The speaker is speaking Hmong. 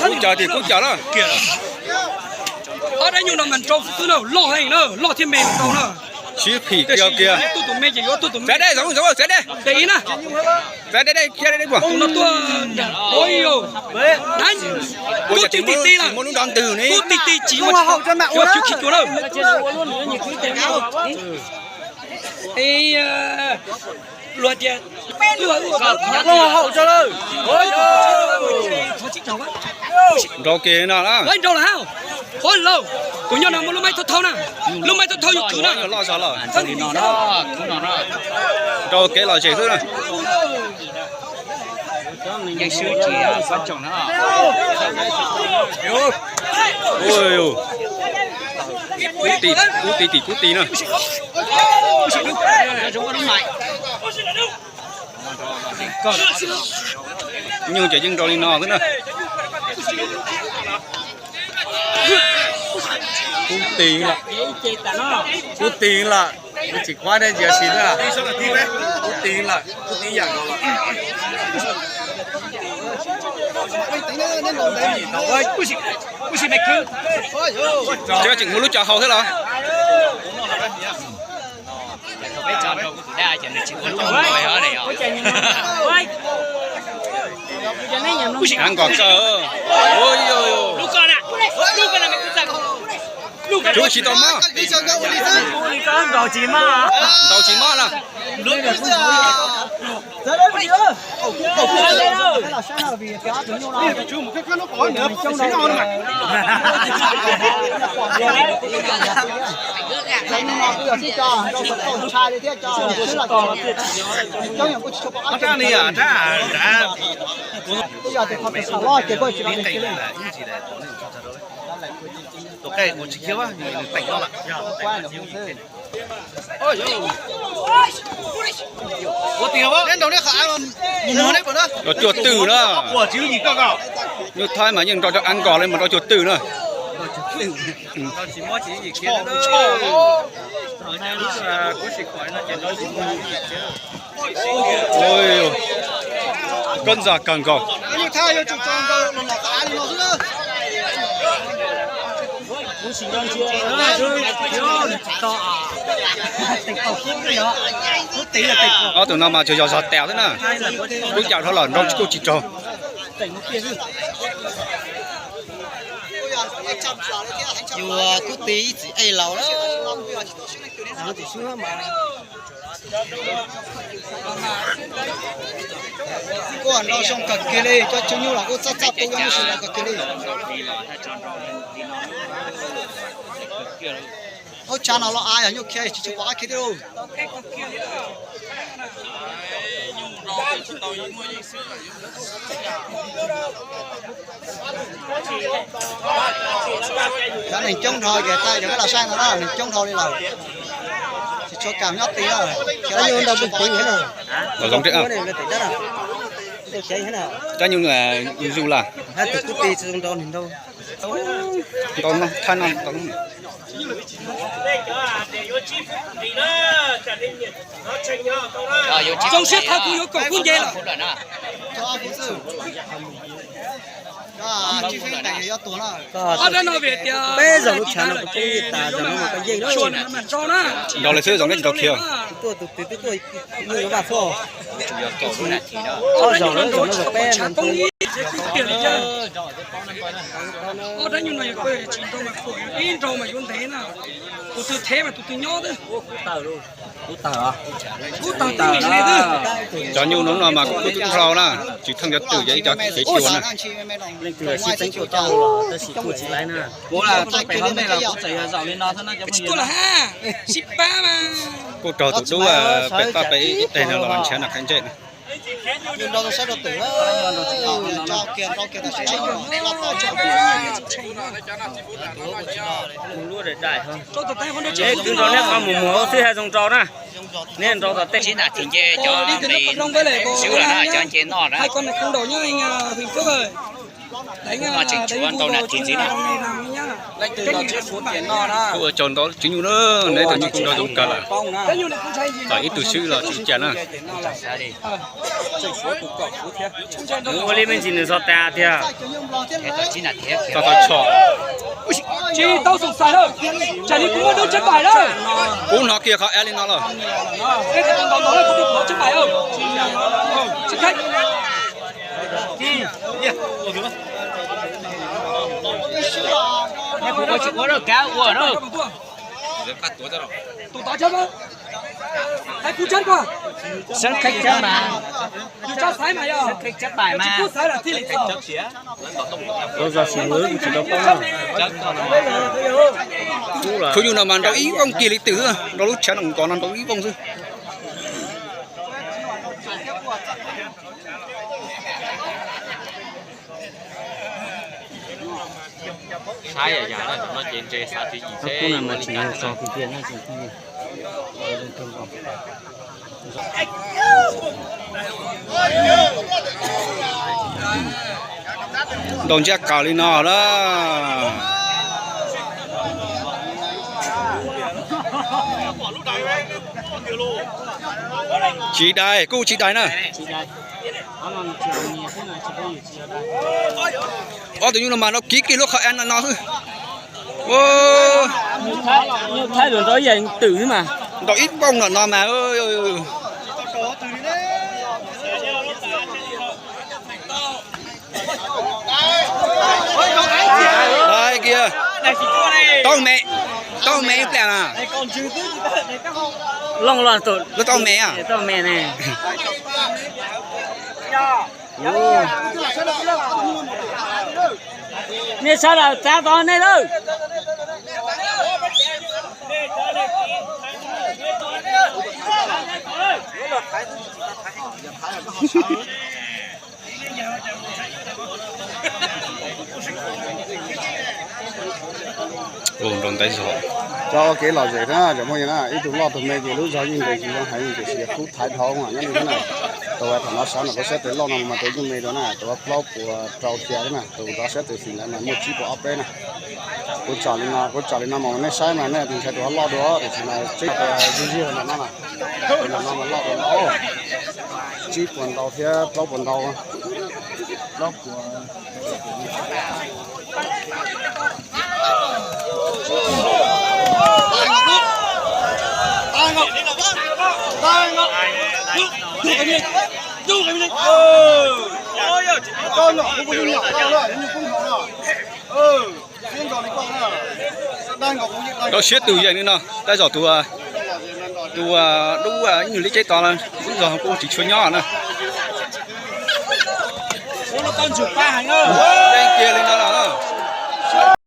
Kub cov tias kub cov na. Ob dab nyuj no mas nrau xwb xwb na, loj heev na, loj thiab me nrau na. Sib phim kiag kiag. Tuaj tus me ces yuav tuaj tus me. Xav dej, xav dej. Dej na. Xav dej, dej, dej, dej. Tus no tuaj nram ua ib yus. Kub ti ti ti lawm. Muaj lub nrov ntws ne. Kub ti ti tsis muaj hau, yuav khib khib cuag lawm. Luag tias, luag hau tso lawm. Nrau kev no na. Nrau lawm ha. Qhuav laus, tus nyob no muaj lub maib thauj thauj na. Lub maib thauj thauj yuav khwv na. Loj zog lawm. Nrau kev lom zem xwb na. Kub ti, kub ti tim kub ti na. Nyuj ces yeej nrau li no xwb na. Kub ti lawm, kub ti lawm, tsis quab dej ntsia si na. Kub ti lawm, kub ti yam nkaus lawm. Tseem muaj lub cov hau thiab los? Av nkos kawg. Tsuav tsis tau mob. Ntaus tsis mob na. Cov cuag twm na. Nyuj thaib mas yeej nrau cov av nkos li mas nrau cuag twm na. Koj ntxag kawg nkaus. Ob tug no mas tsuas yog zog tas xwb na. Kub cam dhau lawm nrau kuj tsis raug. Yus kub ti ib txwm ej laus lawm. Kuj nrau zoo kawg kiag li, cov cov nyuj los kuj txaj txaj tu, cov nyuj sis nrau kawg kiag li. Ub, tshav no los av yog nyuj khiav tsis tshua pom qab khiav thiab lauj. Cov neeg coob dhau ces thaij cov peb los saib no na, neeg coob dhau li lawm. Tsis tshua kam nyob tid lawm. Cab nyuj zus las. Ntau no, thaij no ntau no. Zoo siab thaij kuv yuav kom kub nce lawm. Ob dab no vim tias peb zaug lub tshav no kuv twb tas zaug no mas koj yeej na. Nrau li xwb zaum no tsis tau khiav. Tuaj tus twg twb tuaj mus vaj xwb. Ob zaug lawm, zaum no zaum peb no. Ob dab nyuj no yog tsis nrau mas khuam, ib nrau mas yuav ntev na. Tus twg thev mas tus twg nyob xwb. Kub tawg, kub tawg tib neeg li xwb. Cov nyuj no no mas kuj tub nrau na, tsis theej cov twm ces ib cov kev cua na. Leej twg sib txeeb kuj tau, tab sis kuj tsis laib na. Kuv los txog pem hauv ntej los kuv txawm yog zaum li no xwb na cov phooj ywg. Kuj raug tus dub pem toj pem ib teg no los nrhiav noj qab ntsej na. Kuv nrau neb qhov mus mus xwb haj zoo nrau na. Neb nrau tom tej. Sib nam tsis nce cov nqis swb los na, cov nce noj na. Kuv ua tsaug ntau tsis nyuj na, neb tus nyuj kuj nrog tus kawg lawm. Txawm ib tug swb los tsis ua cas na. Nws ua li me ntsis nws txog tas tiag. Txog tau tshom. Tsis tau xoom xaiv lawm, tsam li kuv muaj dab tsheb paim lawm. Kuv hnov kiag qhov av li no lawm. Sab qheb cab mas, sab qheb cab paim mas. Khub nyuj no mas nrau ib vooj kiag li twm, nrau lub tshav no nkaus no nrau ib vooj xwb. Saib yam yam no ces ntshe xav tswv yim xwb. Ntaus ntsiab qawm li no na. Tsis dai, kuj tsis dai na. Ob tug nyuj no mas nrau kiv kiag lub qhov av no no xwb. Nyuj thaib los nrau ib yam twm xwb mas. Nrau ib vooj no no mas. Dai kiag. Tau me, tau me ib pliag na. Looj los tau me, tau me ne. Nej sawv daws txav tau nej lawm. Ua nrau ntaiv zog. Cov ua kev lom zem thiab cov muaj yog na, ib tug loj tug me ces lub zog yeej nres tsis zoo heev tiam sis khub thaiv dhau nyob li thiab na. Tus uas thaum no sawv no kuv saib tes loj no mas tus yeej me dua na, tus plaub puas rau xya thiab na, tus rov saib tes xim ntawd mas muaj tsib puas ob peb na. Kuv tsom li no, kuv tsom li no mas nej saib mas nej tus ntshai tus loj dua tiam sis mas tsib puas zig zig no na. Tus no mas loj dua no, tsib puas ntau thiab plaub puas ntau. Plaub puas. Rau siab tus yeej li no, tab zog tus, tus dub ib nyuag liab ceb tod xwb zog kuj tsis tshua nyob na.